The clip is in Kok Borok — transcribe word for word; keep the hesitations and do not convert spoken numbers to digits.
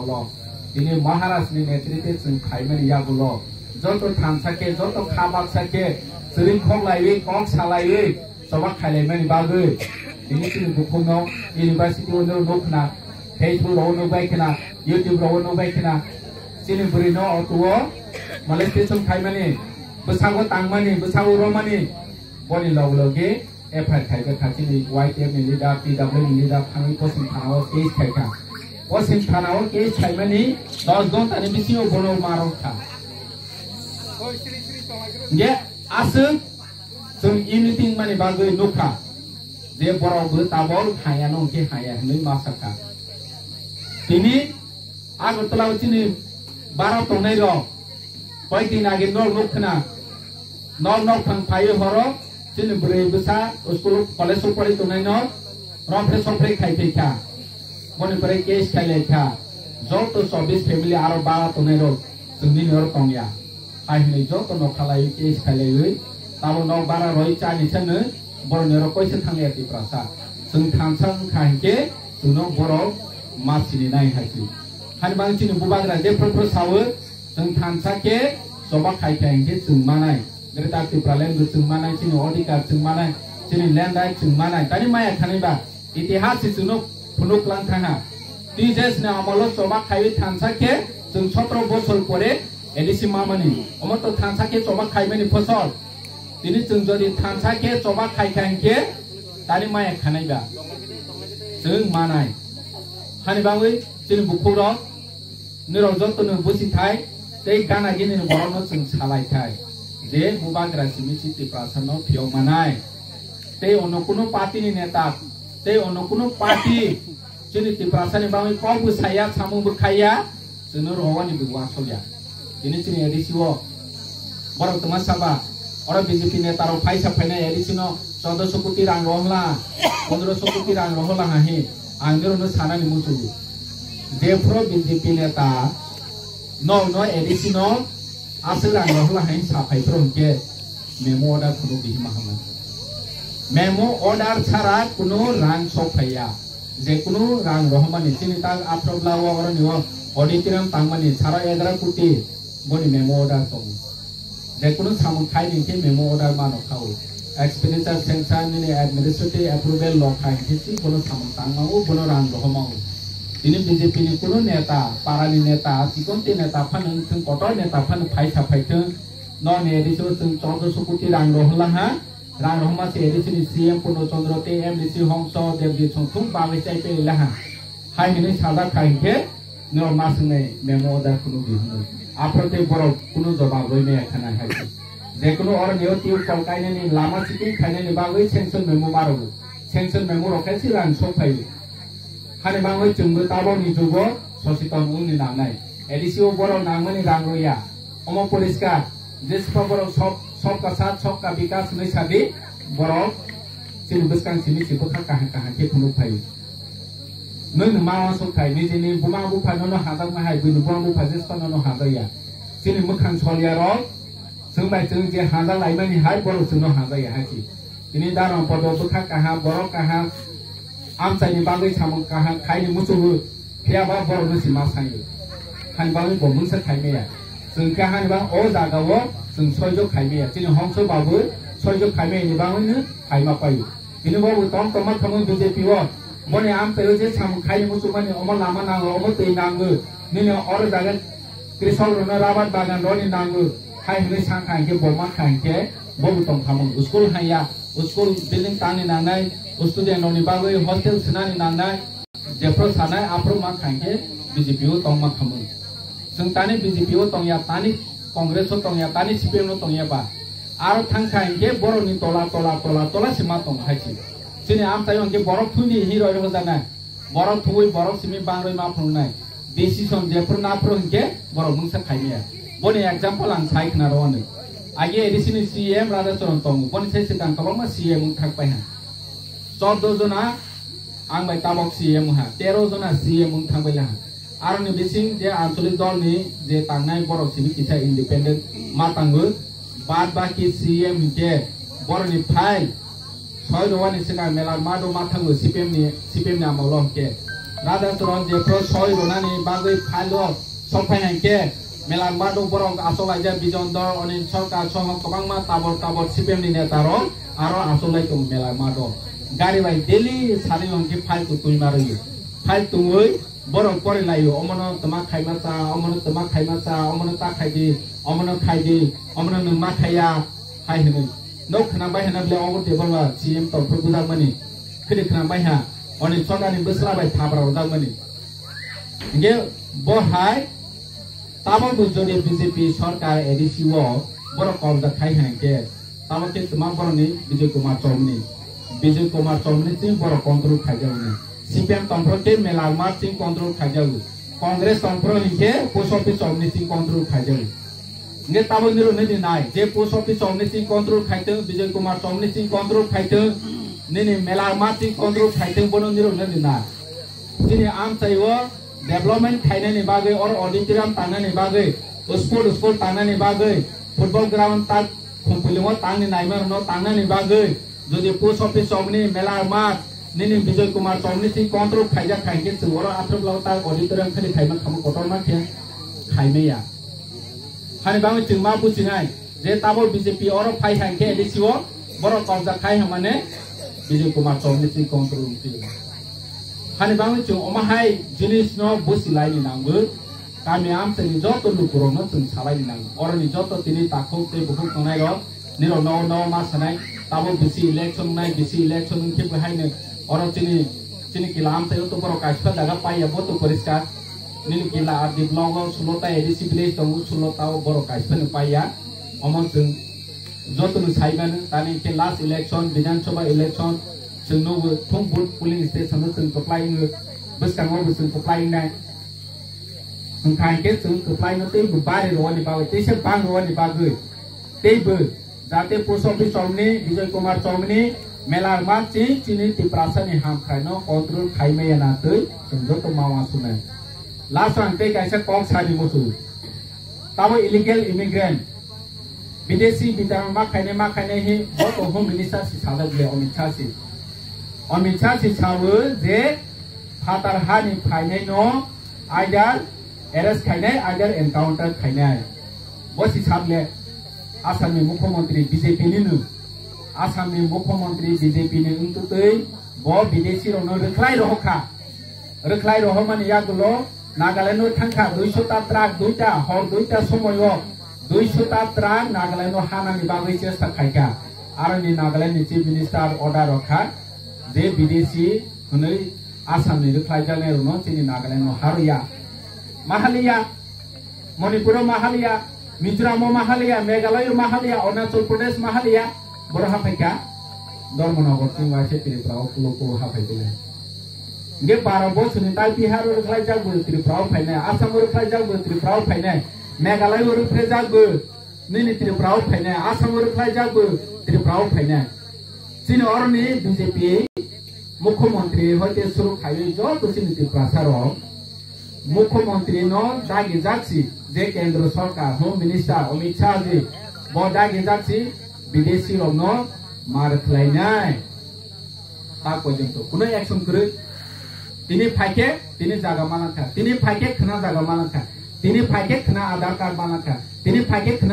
Ulo, tini Maharaj ni netritwe chwng phaimani yagulo, joto thansa khe, joto kha baksa khe, chwrwi khoklaiwi, kok salaiwi, choba khailaimani bagwi. Tini chini bukhukno university o nukna, Facebook rogo nukbai khna, YouTube rogo nukbai khna, chini bwrwino auto o molestation khaimani, bwsago tangmani, bwsago romani, boni log logi F I R khaijak kha chini Y T F ni leader, T W ni leader thangwi Poschim thana o case khaikha. Poschim thana o case khaimani dos ghonta ni bisingo bono marok kha. Hingke aswk chwng unity wngmani bagwi nukha je borok bo tabok haya no hwnkhe haya hinwi ma sakha. Tini Agartala o chini bara tongnai rok koi din age nok nuk khna, nok nok thang phai horo chini bwrwi bwsa school college o pori tongnai no romphre sopre khai phai kha, boni pore case khai lai kha, joto chobbish family aro bara tongnai rok chwng nini oro tong ya. Hai hwnwi joto no khalaiwi case khailaiwi tabo nok bara roi chani sano boroni oro koisa thangya Tiprasa. Chwng thansa wngkha hinkhe chwngno borok ma sini nai hai chwng. Hani bang chini bubagra je phro phro sawo chwng thansa khe choba khai kha hinkhe chwng manai. Greater Tipraland bo chwng manai, chini odhikar chwng manai, chini land right chwng manai. Tani maya khanai ba? Itihas se chwngno phunuk lang thangha. T J S ni amolo choba khaiwi thansa khe chwng sotro bosor pore A D C mamani. Omo to thansa khe choba khaimani phosol. Tini chwng jodi thansa khe choba khai kha hinkhe tani maya khanai ba? Chwng manai. Hani bagwi chini bukhukrok nirok jotono busi thai tei gana gini borokno chwng salai thai je bubagra simi si Tiprasa no phiyok manai. Tei ono kuno party ni neta, tei ono kuno party chini Tiprasa ni bagwi kok bo saya, samung bo khaiya, chwngno rohorwani bo uansukya. Tini chini A D C o borok twma saba, oro B J P neta rok phaisa phainai A D C no chaudoso koti rang rohorla, pondroso koti rang rohorla hahi, ang nirokno sanani muchungo. Jephuru B J P neta no no A D C no aswk rang rohorla hahi sa phai phuru hinkhe memo order phunuk di hima hamya. Memo order chara kuno rang sok phaiya. Je kuno rang rohormani chini tak aphro bla o oroni o auditorium tangmani sara egaroh koti boni memo order tongo. Je kuno samung khai ni khe memo order mano khao. Expenditure sanction nini administrative approval lo khai khe si bono samung tangmao, bono rang rohormao. Tini B J P ni kuno neta, para ni neta, chikonti neta phano wngthung, kotor neta phano phaisa phaithung, no ni A D C o chwng chaudoso koti rang rohorla ha. Rang rohorma se A D C ni C M Purno Chandra tei M D C Hongso Debjit songthung bagwi chai peli laha. Hai hwnwi sajak kha hinkhe norok ma swngnai memo order phunuk di hwnwi. Aphuru tei borok kunu jobab rwi maya khana hai se. Je kunu oroni o tiyuk kol kainani lama sitting khainani bagwi sanction memo ma rwgo. Sanction memo rok khe se rang sok phaio. Hani bagwi chwngbo tabokni jugo soseton wngni nangnai. A D C o borok nangmani rang rwya. Omo poriskar, jespa borok sob, sobka sath, sobka bikas hwnwi sadi, borok chini bwskang simi si bwkha kaham kaham khe phunuk phaio. Nwng no ma uansuk thai, nijini buma bupha nono hajakma hai, buini buma bupha jespa nono hajakya. Chini mwkhang solyarok, chwng bai chwng je hajak laimani hai, borok chwngno hajakya hai si. Tini darang podo bwkha kaham, borok kaham, amchaini bagwi samung kaham khaini muchungo, phiya ba borokno si ma sango. Hani bagwi bo mungsa khai maya. Chwng khe hani bang o jaga o chwng soijo khai maya. Chini hongso babu soijo khai maya ni bagwi no khai ma paio. Tini bo bo tong tong ma thangwi B J P o. Boni amchai o je samung khaini muchungmani omo lama nango, omo twi nango. Nini oro jaga Krisok rokno rabar bagan roni nango hai hwnwi sakha hinkhe bo mankha hinkhe bo bo tongkhamung. School haiya, school building tangni nangnai, student rokni bagwi hostel swnani nangnai, jephru sanai aphru mankha hinkhe B J P o tongma khamung. Chwng tani B J P o tongya, tani Congress o tongya, tani C P M o tongya ba. Aro thangkha hinkhe borokni tola, tola, tola, tola se ma tong hai se. Chini amchaio hinkhe borok thwini hero rok janai. Borok thugwi borok simi bangrwi ma phunuknai. Decision jephru naphru hinkhe borok mungsa khaimaya. Boni example ang sai khna rw ani. Age A D C ni C M Radha Charan tongo. Boni sai swkang kwbangma C M wng thak pai ha. Chordo jona ang bai tabok C M wng ha. Tero jona C M wng thang bai ha. Aroni bising je anchalik dol ni je tangnai borok simi kisa independent ma tango. Bad baki C M hinkhe boroni file soi rwani swkang mela ma do ma thango C P M ni, C P M ni amolo hinkhe. Radha Charan jephru soi rwnani bagwi file o sokphai hai khe, Melarmat o borok achuk laijak Bijon Dol, Anil Sarkar soho kwbangma tabor tabor C P M ni neta rok aro achuk lai tongo Melarmat o. Gari bai daily sari hwn khe file tu twi ma rwio. File tungwi borok pori laio, omono twma khaima cha, omono twma khaima cha, omono ta khai di, omono khai di, omono nwng ma khaiya, hai hwnwi. Nok khwnang bai hwnna bwle obo tei borok C M tongphuru bujakmani. Khwlwi khwnang bai ha, Anil Sarkar ni bwsla bai thapra rwjakmani. Hinkhe bo hai tabok bo jodi B J P sarkar A D C o borok kobja khai hai khe, tabok khe twma borok ni Bijay Kumar Chowmani, Bijay Kumar Chowmani twi borok control khaijakmani. C P M tongphuru khe Melarmat twi control khaijago. Congress tongphuru hinkhe post office Chowmani twi control khaijago. Hinkhe tabok nirok nini nai, je post office Chowmani twi control khaitwng, Bijay Kumar Chowmani twi control khaitwng, nini Melarmat twi control khaitwng, bono nirok nini nai. Chini amchai o development khainani bagwi, oro auditorium tangnani bagwi, school school tangnani bagwi, football ground tak Khumpuilungo tangni naimarokno tangnani bagwi, jodi post office Chowmani, Melarmat, nini Bijay Kumar Chowmani twi control khaijak khai khe chwng oro Athraplao tak auditorium khali khaima khamu kotorma khe khaimaya. Hani bagwi chwng ma buchinai je tabok B J P oro phai hai khe A D C o borok kobja khai hwnmane Bijay Kumar Chowmani twi control wngwi. Hani bagwi chwng omo hai jinisno buchilaini nangwi kami amchaini joto lukurokno chwng salaini nango. Oroni joto tini takhuk tei bukhuk tongnairok nirok nogo nogo ma sanai, tabok bisi election wngnai, bisi election wngkhe bo haino oro chini, chini kila amchaio to borok kaisa jaga paiya bo to poriskar. Nini kila R D block o sulota A D C village tongo, sulota o borok kaisa no paiya. Omo chwng jotono saimano, tani khe last election, Bidhan Sabha election, chwng nugo thung booth polling station o chwng kwplai wngwi, bwskango bo chwng kwplai wngnai. Wngkha hinkhe chwng kwplai no teibo bari rwani bagwi, teisa bang rwani bagwi, teibo jate post office Chowmani, Bijay Kumar Chowmani, Melarmat twi chini Tiprasa ni hamkrai no control khaimaya na twi chwng joto ma uansuknai. Last o ang tei kaisa kok sadi muchung. Tamo illegal immigrant, bidesi bitarang ma khainai ma khainai hi bo to Home Minister si sajak le Amit Shah si. Amit Shah si sawo je phatar hani phainai no either arrest khainai, either encounter khainai. Bo si sak le Assam ni Mukhyamantri B J P ni no. Assam ni Mukhyamantri B J P ni wngtutwi bo bidesi rok no rwkhlai rohor kha. Rwkhlai rohormani yagulo Nagaland o thangkha duiso ta truck duita, hor duita somoio duiso ta truck Nagaland o hanani bagwi chesta khaikha. Aroni Nagaland ni Chief Minister order rokha je bidesi hwnwi Assam ni rwkhlaijaknai rokno chini Nagaland o harwiya. Mahaliya, Manipur o mahaliya, Mizoram o mahaliya, Meghalaya o mahaliya, Arunachal Pradesh mahaliya, boro haphaikha Dharmanagar twi waisa Tripura o kulo kulo haphai bole. Hinkhe baro bosoni tai Bihar o rwkhlaijak bo Tripura o phainai, Assam o rwkhlaijak bo Tripura o phainai, Meghalaya o rwkhlaijak bo nini Tripura o phainai, Assam o rwkhlaijak bo Tripura o phainai. Chini oroni B J P Mukhyamantri hoite suru khaiwi joto chini Tiprasa rok Mukhyamantri no dagi jaksi je Kendra Sarkar Home Minister Amit Shah ji bo dagi jaksi bidesi rok no mar khlainai. Ta porjonto kuno action kwrwi. Tini phaikhe tini jaga malangkha, tini phaikhe khna jaga malangkha, tini phaikhe khna Aadhaar card malangkha, tini phaikhe khna